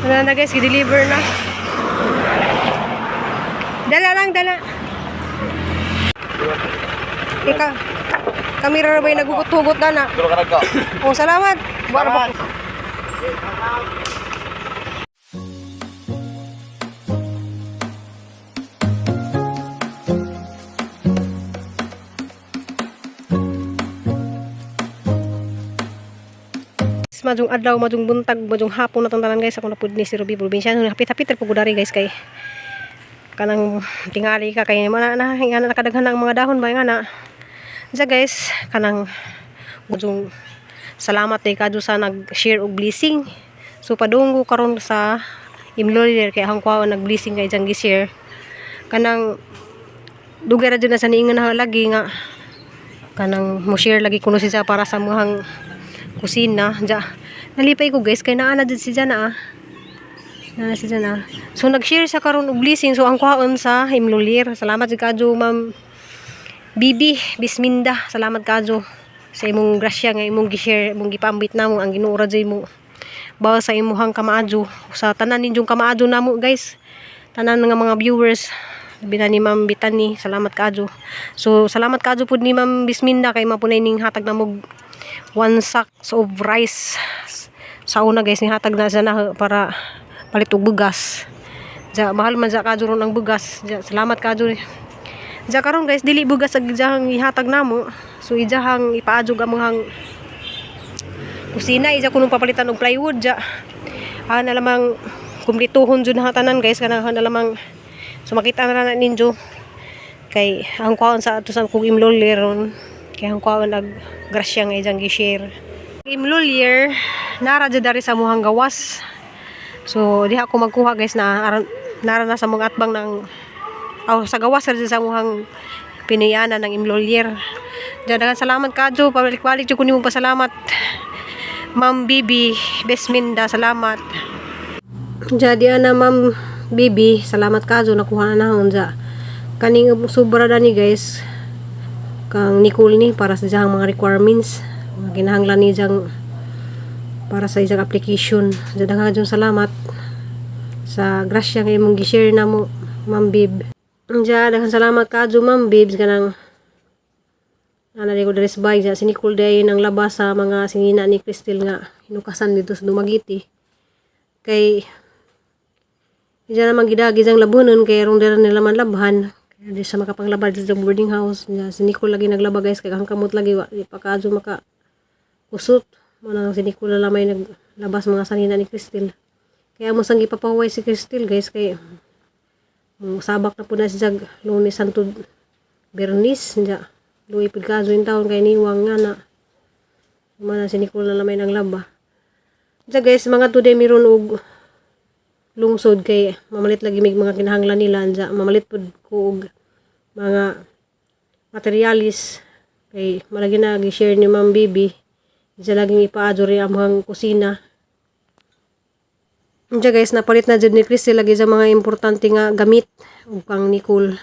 Ano na guys, i-deliver na. Dala lang, dala. Ika, kami ra ba yung nagugot-hugot na na? Duro ka nagka. Oh, salamat. Salamat. Majong adlaw, majong buntag, majong hapon na tanan guys. Ako na pud ni si Ruby Provinciano. Hapit-hapit ra pud dari guys kay kanang tingali ka kay mana na nga na nakadaghan na ang mga dahon ba nga na. Diya guys, kanang majong salamat kay kadyo sa nag-share og blessing. So padunggo karon sa Imlolier kay ang kuwaon nag-blessing kay diyang gi-share. Kanang dugay ra jud na sa niingon na lagi nga kanang mo share lagi kuno siya para sa muhang kusina ja. Nalipay ko guys kay naa na jud si Jana ah. Naa na si Jana. So nag-share siya karon og blessing, so ang kuhaon sa Imlulir. Salamat jud kadyo, Ma'am Bibi Bisminda. Salamat kadyo sa imong grasya nga imong gi-share, imong gipambit namo. Ang Ginoo ra jud mo bawa sa imuhang kamaadyo, sa tanan ninyong kamaadyo namo guys, tanan nga mga viewers, labi na ni Ma'am Bitani. Salamat kaadyo. So salamat kaadyo pud ni Ma'am Bisminda kay mapunay ning hatag na mog one sack of rice. Sa una guys, nihatag na siya na para palit og bugas. Ja, mahal man sa kadyo ron ang bugas. Ja, salamat kadyo. Ja, karon guys, dili bugas ang ijahang ihatag namo. So ijahang ipaadjog ang mga kusina, ija kunong papalitan og plywood. Ja, ah, na lamang kumplituhon jud na tanan guys, kanang na lamang. So makita na na ninyo kay ang kuhaon sa ato sa kung Imlulir ron kay ang kuhaon nag grasya nga ijang gi-share Imlulir nara jud dari sa muhang gawas. So diha ko magkuha guys na aron nara na sa mga atbang ng aw sa gawas ra jud sa muhang piniyanan ng Imlulir. Diyan, daghang salamat kadyo, pabalik-balik jud ko nimo pasalamat. Ma'am Bibi Besminda, salamat. Jadi ana Ma'am Bibi, salamat kadyo, nakuha na nahon ja. Kaning sobra dani guys kang Nicole ni para sa iyang mga requirements, mga kinahanglan ni diyang para sa isang application. Diyan, daghang jud salamat sa grasya nga imong gi-share namo, Ma'am Bib. Diyan, daghang salamat kadyo, Ma'am Bibs, kanang ana di ko dress by diyan si Nicole day nang labas sa mga sinina ni Crystal nga hinukasan dito sa Dumaguete kay diyan naman gidagi diyang labunon kay rong dira nila man labhan kaya di sa makapanglaba dito sa boarding house. Diyan, si Nicole lagi naglaba guys kay ang kamot lagi wa di pa kaadyo maka kusot mo si Nicole na lamay naglabas mga sanina ni Crystal. Kaya mo sang gipapahuway si Crystal guys kay sabak na po na si Jag Lunes hantod Bernis. Diya luwi pud kaadyo yung taon kay niwang nga na mana si Nicole na lamay naglaba. Diya guys, mga today meron og lungsod kay mamalit lagi may mga kinahanglan nila. Anja mamalit pud ko og mga materialis kay malagi na gi-share ni Ma'am Bibi. Diya laging ipaadyo rin ang mga kusina. Anja guys, napalit na jud ni Crystal lagi sa mga importante nga gamit ug kang Nicole.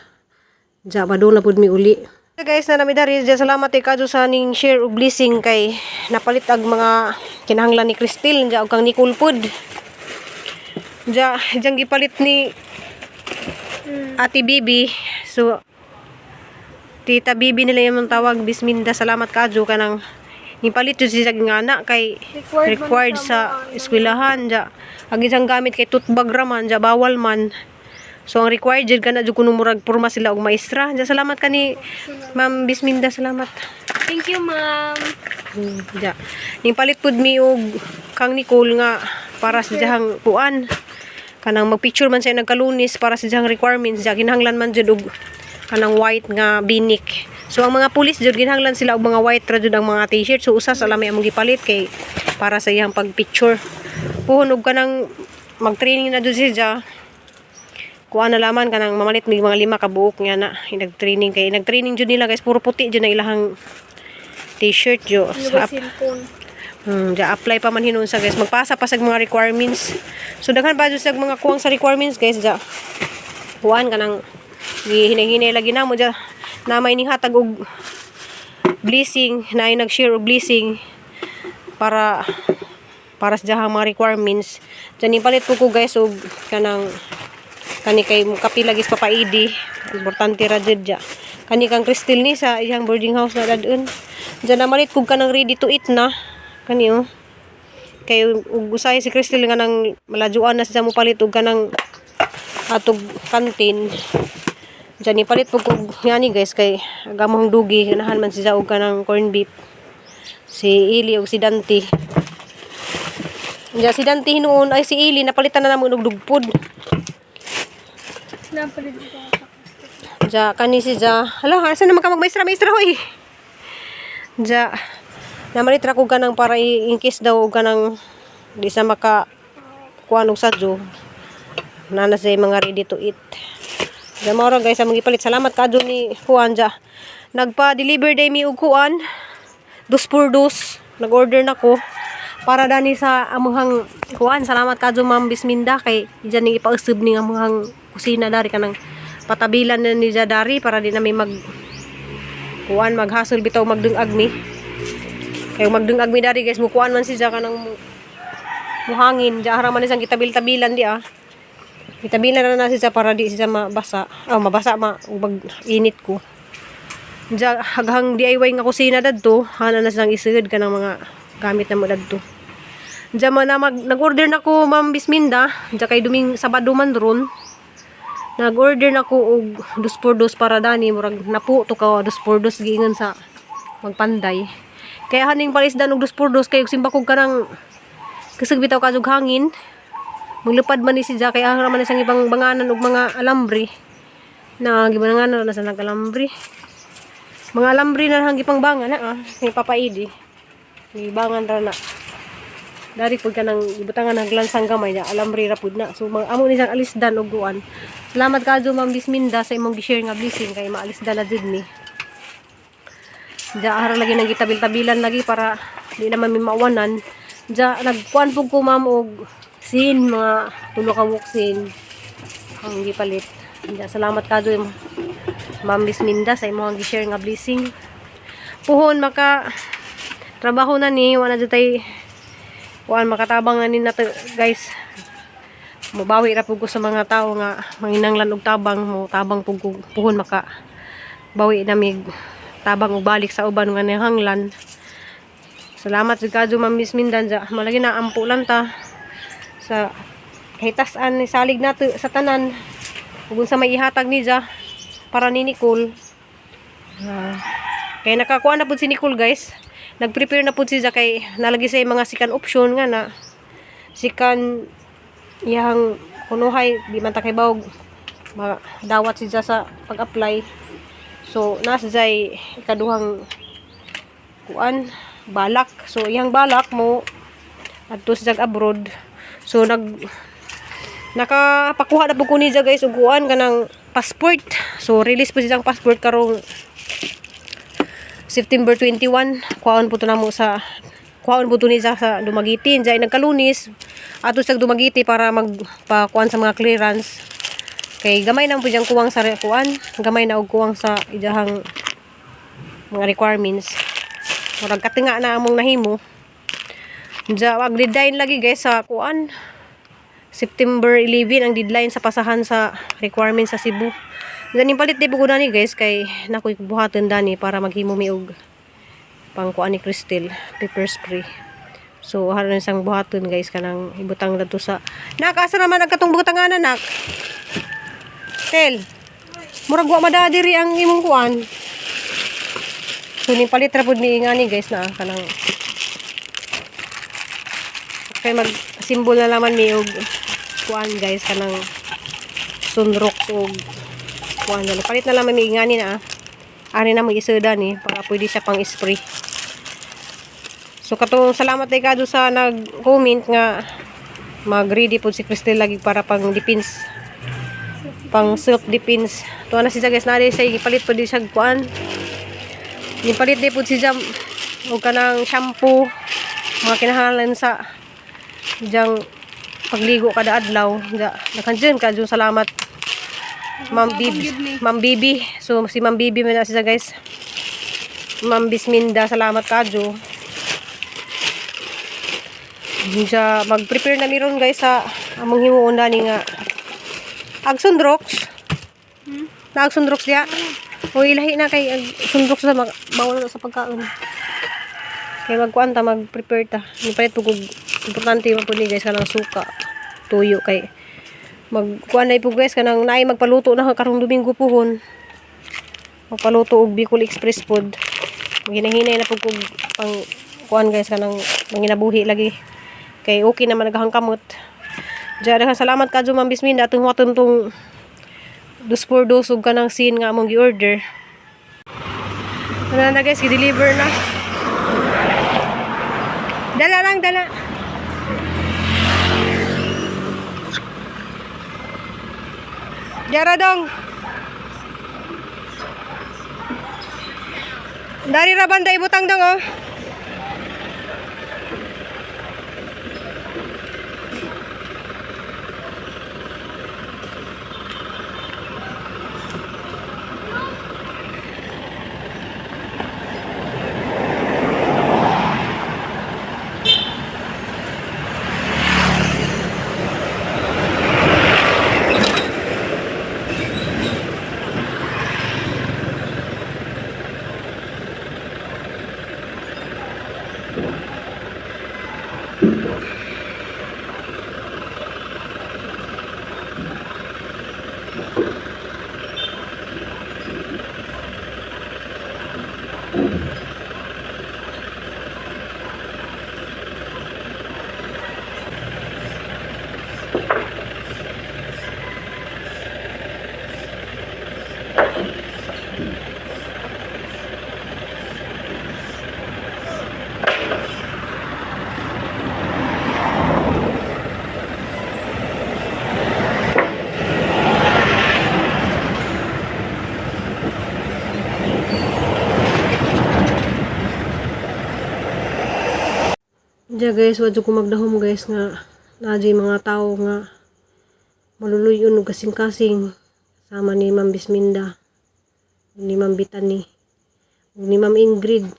Diya padung na pud mi uli. Diya guys, na nami dari. Diya, salamat kay kadyo sa ning share og blessing kay napalit ang mga kinahanglan ni Crystal diya ug kang Nicole pud. Diya, diyang gipalit ni Ate Bibi. So, Tita Bibi nila yung tawag, Bisminda, salamat kadyo kanang nipalit jud siya nga anak kay Required man required sa sa eskwelahan. Ja, ang isang gamit kay toothbag ra man, ja bawal man. So ang required jud kana jud kuno murag porma sila og maestra. Ja, salamat kani Ma'am Bisminda, salamat. Thank you, ma'am. Ja. Ning palit pud mi og kang Nicole nga para sa diyang kuan. Kanang magpicture man siya nagkalunis para sa diyang requirements. Ja, kinahanglan man jud og kanang white nga binik. So ang mga pulis jud kinahanglan sila og mga white ra jud ang mga t-shirt. So usa sa lamay among gipalit kay para sa iyang pagpicture. Puhon og kanang mag-training na jud siya. Kuha na laman kanang mamalit mig mga lima ka buok nga na nag-training kay nag-training jud nila guys, puro puti jud na ilahang t-shirt jo. Ano Sa ba cellphone? Ja, apply pa man hinuon sa guys. Magpasa pa sa mga requirements. So daghan pa jud sa mga kuwang sa requirements guys ja. Kuan kanang gihinay-hinay lagi namo ja. Na may nihatag og blessing, na nag-share og blessing para Para sa iyang mga requirements. Diyan palit po ko, guys, og kanang kani kay kapila gis papaidi. Importante ra jud ja. Kani kang Crystal ni sa iyang boarding house na dadun. Diyan na malit kog kanang ready to eat na. Kani oh. Kay ug usahay si Crystal nga nang malajuan na siya mo palit og kanang atog kantin. Diyan ipalit po kog ngani, guys, kay agamong dugi ganahan man siya og kanang corn beef. Si Ili og si Dante. Diyan si Dante hinuon ay si Ili napalitan na namo og dugpod. Napalit ko ako. Ja, kani si Ja. Hala, asa naman ka magmaestra, maestra hoy. Ja. Namalit ra ko kanang para in case daw og kanang di sa maka kuan og sadyo. Nana sa mga ready to eat. Ja, mao ra, guys, ang mga ipalit. Salamat kadyo ni Juan ja. Nagpa-deliver day mi og kuan. Dos por dos. Nag-order na ko para dani sa amuhang kuan. Salamat kadyo, Ma'am Bisminda, kay diyan ning ipausab ning amuhang kusina dari kanang patabilan na ni dari para di na mi mag kuan maghasol bitaw magdungag mi. Kay magdungag mi dari, guys, mukuan man siya kanang muhangin. Diya man isang gitabil-tabilan di ah. Gitabilan na na siya para di siya mabasa. Oh, mabasa ma ubag init ko. Diya haghang DIY nga kusina dadto, hana na siyang isugod kanang mga gamit na mo dadto. Diya man na nag-order na ko, Ma'am Bisminda, diya kay duming Sabado man ron. Nag-order na ko og dos por dos para dani murag napo to ka dos por dos giingon sa magpanday. Kaya haning palisdan og dos por dos kay og simbakog kanang kasag bitaw kadtog hangin. Maglupad man ni si Jack kay ahra man isang ibang banganan og mga alambre. Na gibanganan na sa nag-alambre. Mga alambre na lang gipang bangan na ah, ni Papa Idi. Gibangan ra na. Dari pud ka nang gibutangan ng lansang gamay na alambre ra pud na. So mga amo ni siyang alisdan og guan. Salamat kadyo, Ma'am Bisminda, sa imong gi-share nga blessing kay maalisdan na jud ni. Diya ara lagi nang gitabil-tabilan lagi para di naman mi mawanan. Diya nagkuan pud ko, ma'am, og sin mga tulo ka sin ang gipalit. Diya salamat kadyo, Ma'am Bisminda, sa imong gi-share nga blessing. Puhon maka trabaho na ni wala jud tay kuan makatabang na ni nato, guys. Mobawi ra pud ko sa mga tao nga manginanglan og tabang, mo tabang pud ko puhon maka bawi na mig tabang og balik sa uban nga nahanglan. Salamat jud kadyo, Ma'am Miss Mindanza. Malagi na ampo lang ta sa kahitasan ni salig nato sa tanan ug unsa may ihatag ni ja para ni Nicole. Ah, kay nakakuha na pud si Nicole, guys. Nag-prepare na pud siya kay nalagi sa mga second option nga na second iyang kunuhay di man ta kay bawog dawat siya sa pag-apply. So nasa siya ikaduhang kuan balak. So iyang balak mo adto siya abroad. So nakapakuha na po ko niya, guys, og kuan kanang passport. So release po siya ang passport karong September 21. Kuhaon po to namo sa kuhaon po to niya sa Dumaguete. Diyan nagkalunis ato sa Dumaguete para magpakuan sa mga clearance. Kay gamay na po diyang kuwang sa kuan, gamay na og kuwang sa iyahang mga requirements. Murag katinga na among nahimo. Diya wag deadline lagi, guys, sa kuan. September 11 ang deadline sa pasahan sa requirements sa Cebu. Ganing palit di po ko dani, guys, kay nakoy buhaton dani para maghimo mi og pangkuan ni Crystal pepper spray. So haron isang buhaton, guys, kanang ibutang na to sa Nak, asa naman ang katong butanganan, nak? Tel. Murag wa mada diri ang imong kuan. So ning palit ra pud mi ngani, guys, na kanang kay mag symbol na laman mi og kuan, guys, kanang sunrocks og kuan na. Palit na laman mi ngani na ah. Ani na mo isuda ni para pwede siya pang spray. So katong salamat kay kado sa nag-comment nga mag-ready po si Cristel lagi para pang defense, pang self defense. Tuwa na siya, guys, na siya gipalit po di siya kuan. Gipalit di po siya og kanang shampoo, mga kinahanglan sa diyang pagligo kada adlaw. Ja, daghan dyan kadyo salamat, Ma'am Bibi. Ma'am Bibi. So si Ma'am Bibi man na siya, guys. Ma'am Bisminda, salamat kadyo. Diya, mag-prepare na mi ron, guys, sa among himuon dani nga agsundrox. Na agsundrox diya. O ilahi na kay agsundrox sa bawal na sa pagkaon. Kay magkuan ta, mag-prepare ta. Nipalit po kog importante man po ni, guys, kanang suka, tuyo kay magkuan na po, guys, kanang naay magpaluto na karong Domingo puhon. Magpaluto og Bicol Express food. Ginahinay na po kog pang kuan, guys, kanang manginabuhi lagi. Kay okay naman naghang kamot. Diya, daghang salamat kadyo, Ma'am Bisminda, atong huwaton tong dos por dos ug kanang sin nga among gi-order. Ano na, guys, gi-deliver na. Dala lang, dala. Jara dong. Dari ra banda ibutang dong oh. Diya, guys, wa jud ko magdahom, guys, nga naa jud mga tao nga maluluyon og kasing-kasing sama ni Ma'am Bisminda, ni Ma'am Bitani, ug ni Ma'am Ingrid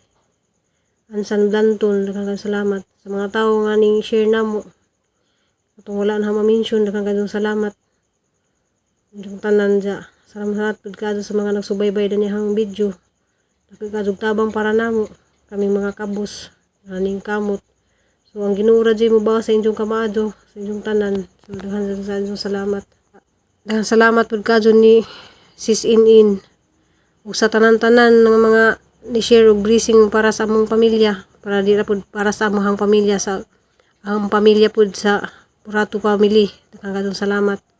Ansan Blanton, daghang salamat sa mga tao nga ning share namo. Atong wala na ma-mention, daghang kayong salamat. Yung tanan dya. Salamat salamat pud kayo sa mga nagsubaybay dinihang video. Daghan tabang para namo kaming mga kabus aning kamot. So ang Ginoo ra jud mo sa inyong kamaadyo, sa inyong tanan. So daghan sa inyong salamat. Daghang salamat pud kayo ni Sis In In ug sa tanan-tanan ng mga ni-share og blessing para sa among pamilya, para di ra pud para sa among pamilya, sa ang pamilya pud sa Purato family. Daghang kayong salamat.